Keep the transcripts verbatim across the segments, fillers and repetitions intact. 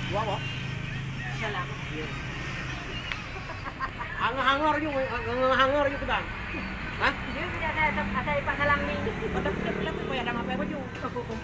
Wah, wah. Salam. Hangoe-hangoe ju, hangoe-hangoe ju keudang. Hah? Dia tidak ada, ada, ada Pak Salam ni. Betul, betul, betul, payah dah mapai baju. Sama apa?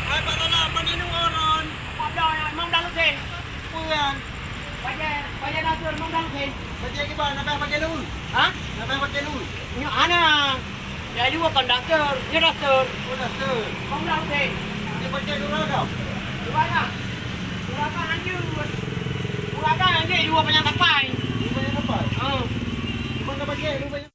Hai, Pak Salam, bani nu oron. Pada nyang memang dah lesen. Peue nyan? Bajèe, bajèe daster memang dah lesen. Bajèe kiban, na payah pakai lôn. Hah? Na payah pakai lôn. Nyoe hana. Jadi dua konduktor, nyoe daster. Oh, daster. Memang dah lesen. Dia pakai dua ragam. Dua ragam. Dua ragam lanjut. Dua ragam lanjut, dua banyak kapai. Dua banyak kapai? Ha. Memang dah pakai dua banyak.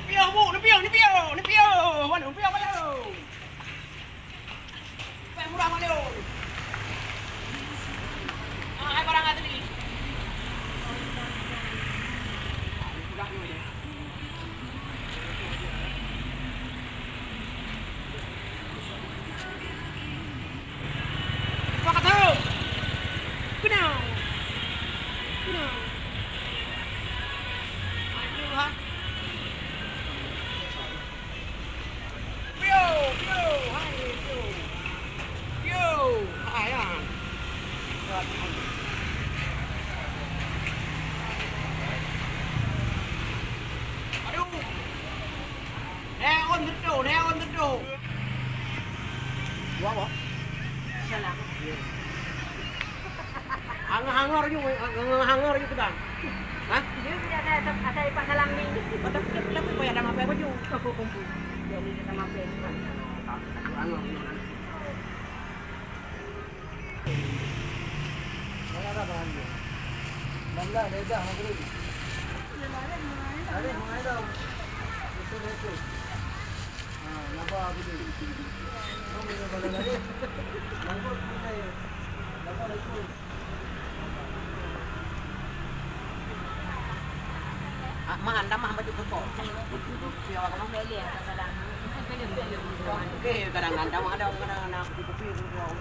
Neupiôh, Bu, neupiôh, neupiôh, neupiôh. Wan, neupiôh, neupiôh. Pèng murah, Wan, neupiôh. Ah, hai barang asli. Pakat tu. Kenal. Kenal. Aduh, ha. Piu, piu, hai, piu. Piu, hai, ha. Aduh. Neon teudong, neon teudong. Dua apa? Salah. Hangoe-hangoe ju, hangoe-hangoe ju keudang. Hah? Dia tidak ada, ada, ada Pak Salam ni. Betul, betul, betul, payah dah mapai baju. Aku kumpul. Jadi kita mapai. Hangoe. Mana dah barang dia? Mana dah, dah, dah, dah. Ada, mana dah? Betul, betul. Ha, napa betul? Kamu ni kalau lari. Nangkut, nangkut. Napa betul? Ah, mah, anda mah baju koko. Siapa kamu? Oke, kadang-kadang ada, kadang-kadang aku kopi, aku tahu.